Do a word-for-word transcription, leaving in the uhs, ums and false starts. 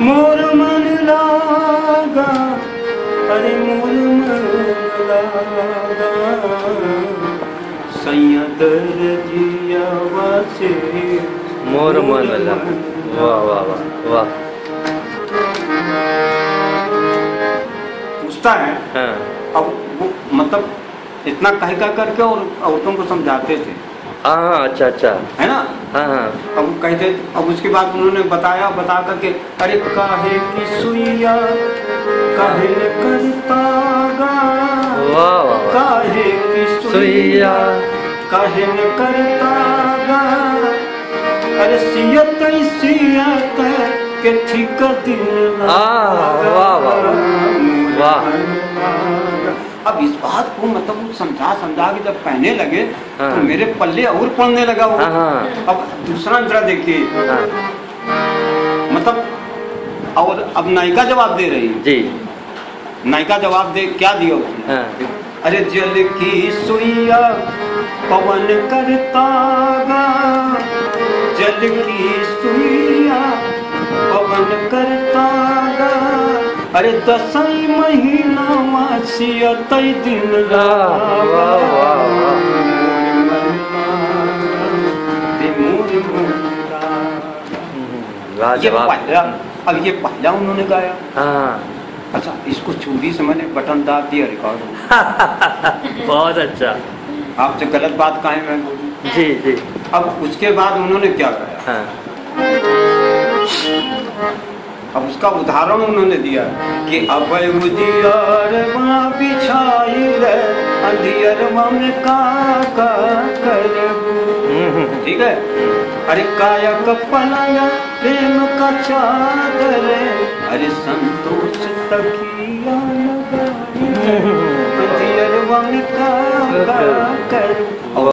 मोर मन लागा, अरे मोर मन लागा, सैया दरजियावा से मोर मन ला। वाह, वाह, वाह, वाह। पूछता है। हाँ। अब वो, मतलब, इतना कह, कह करके और औरतों को समझाते थे। हाँ, हाँ, अच्छा, अच्छा। है ना? हाँ, हाँ। अब वो कहते, अब उसके बाद उन्होंने बताया, बता करके, "अरे काहे की सुइया, काहे न करता गा?" वाह, वाह, वाह। "काहे की सुइया, सुइया। काहे न करता गा? अरे सियत, सियत के ठीक दिन आह, वाह, वाह, वाह। वाह। अब इस बात को, मतलब, वो समझा, समझा के जब कहने लगे, हाँ। तो मेरे पल्ले और पड़ने लगा वो। हाँ, हाँ। अब दूसरा अंतरा देखिए। हाँ। मतलब, और अब नायिका जवाब दे रही है। जी। नायिका जवाब दे, क्या दिया उसने? हाँ। "अरे जल की सुइया पवन करता गा, जल की सुइया पवन करता गा, अरे दसई महीना मासिया तई दिन।" वाह, वाह, वाह, वाह। मोर मन लागा, रे मोर मन लागा। हम्म, वाह, ये जवाब। पहला, अब ये पहला उन्होंने गाया। हाँ। अच्छा, इसको चोरी से मैंने बटन दाब दिया, रिकॉर्ड हो गया। बहुत अच्छा। आपसे गलत बात काहे मैं बोलूं? जी, जी। अब उसके बाद उन्होंने क्या गाया? हाँ। अब उसका उदाहरण उन्होंने दिया कि "अब उजियारवा बिछाई रे, अंधियरवा में का, का करबू?" हम्म, हम्म, हम्म। ठीक है? "अरे काया का पलंग, प्रेम का चादर, अरे संतोष तकिया लगाई रे, अंधियरवा में का, का करबू?"